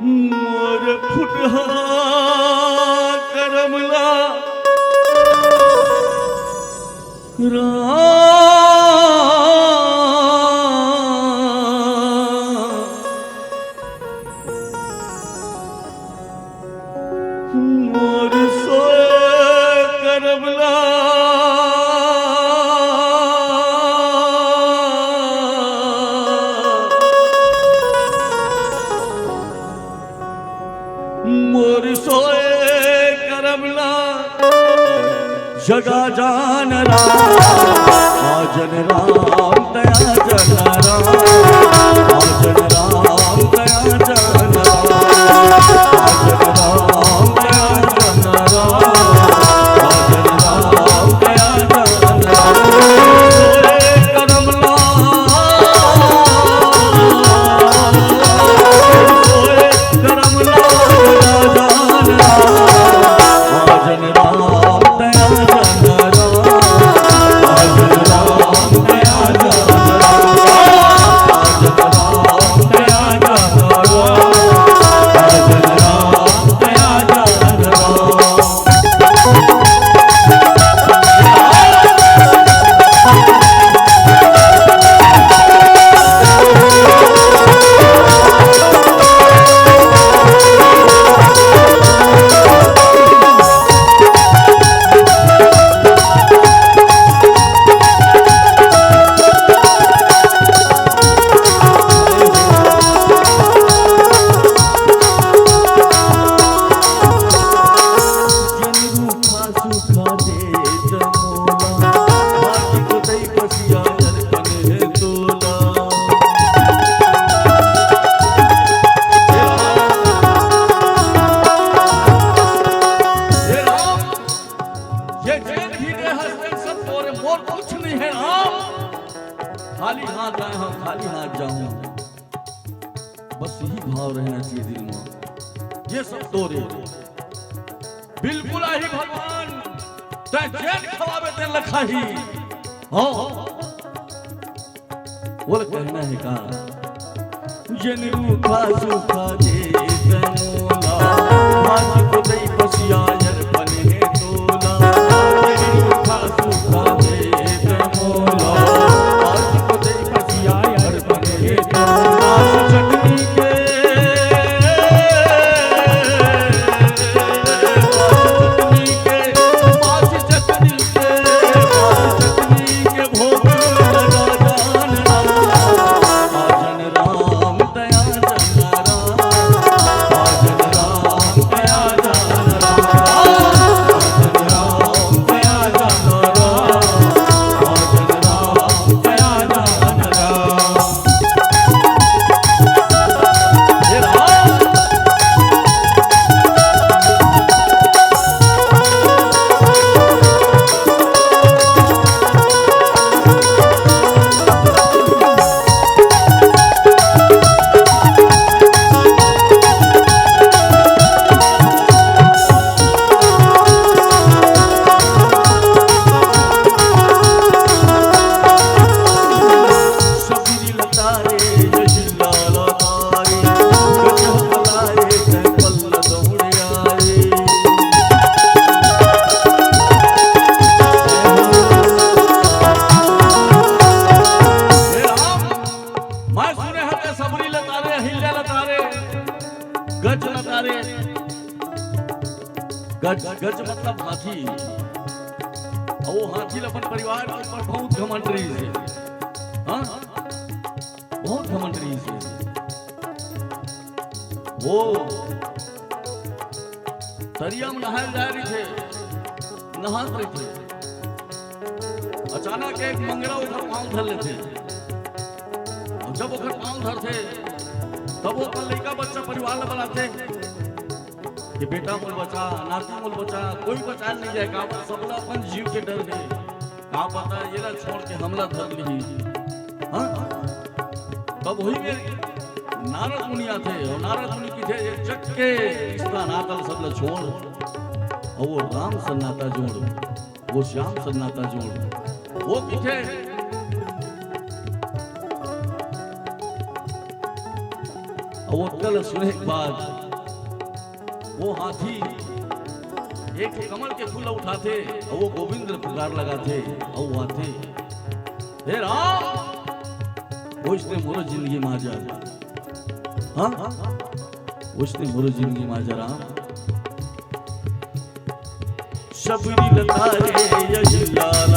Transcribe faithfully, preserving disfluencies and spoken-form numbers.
मोर फुटहा करम ला राम, मोर सोय करम ला। मोर सोय करम ला जगा जान राम, आ जन राम, दया जन राम, आ जन राम, दया जन राम, आ जन राम, दया जन राम, आ जन राम, दया जन राम। सोए करम ला, सोए करम ला, दया जन राम, आ जन राम, दया जन राम, आ जन राम, दया जन राम, आ जन राम, दया जन राम, आ जन राम, दया जन राम। हे राम, ये जेन भी दे हस, तेन सब तोरे, मोर कुछ नहीं है राम। खाली हाथ आए हंव, खाली हाथ जाहूं। बस यही भाव रहना चाहिए दिल में। ये सब तोरे। बिल्कुल आही भगवान, तैं जेन खवाबे तेन ल खाही। हाँ। ओला कहना हे का? जेन रूखा सूखा दे तैं मोला, आज को दई बसिया अरपन हे तोला। जेन रूखा सूखा दे तैं मोला, आज को दई बसिया अरपन हे तोला। चटनी के हे राम, मैं सुने हते सबरी ल तारे, अहिल्या ल तारे, गज ल तारे। गज, गज मतलब हाथी। अउ वो हाथी ल अपन परिवार के ऊपर बहुत घमंड रहिस हे। हाँ? बहुत घमंड रहिस हे। वो तरिया म नहाय ल जाय रहिथे, नहात रहिथे। अचानक एक मंगरा ओकर पाँव धर लेथे। अउ जब ओकर पाँव धरथे, तब वो अपन लइका बच्चा परिवार ल बलाथे कि बेटा मोल बचा, नाती मोल बचा, कोई बचाय ल नइ जाय, काबर सबला अपन जीव के डर हे। का पता येला छोड़ के हमला धर लिही। हाँ? तब वही में नारद मुनि आथे, अउ नारद मुनि कहिथे, "ये जग के रिश्ता नाता ल सबला छोड़, अउ वो राम से नाता जोड़, वो श्याम से नाता जोड़।" वो कहिथे, अउ ओतका ल सुने के बाद वो हाथी एक ठो कमल के फूल उठाथे अउ वो गोविंद ल पुकार लगाथे अउ वो आथे, "हे राम, ओइसने मोरो जिंदगी मा आ जा।" हाँ, ओइसने मोरो जिंदगी मा आ जा राम। शबरी लता रे अहिल्या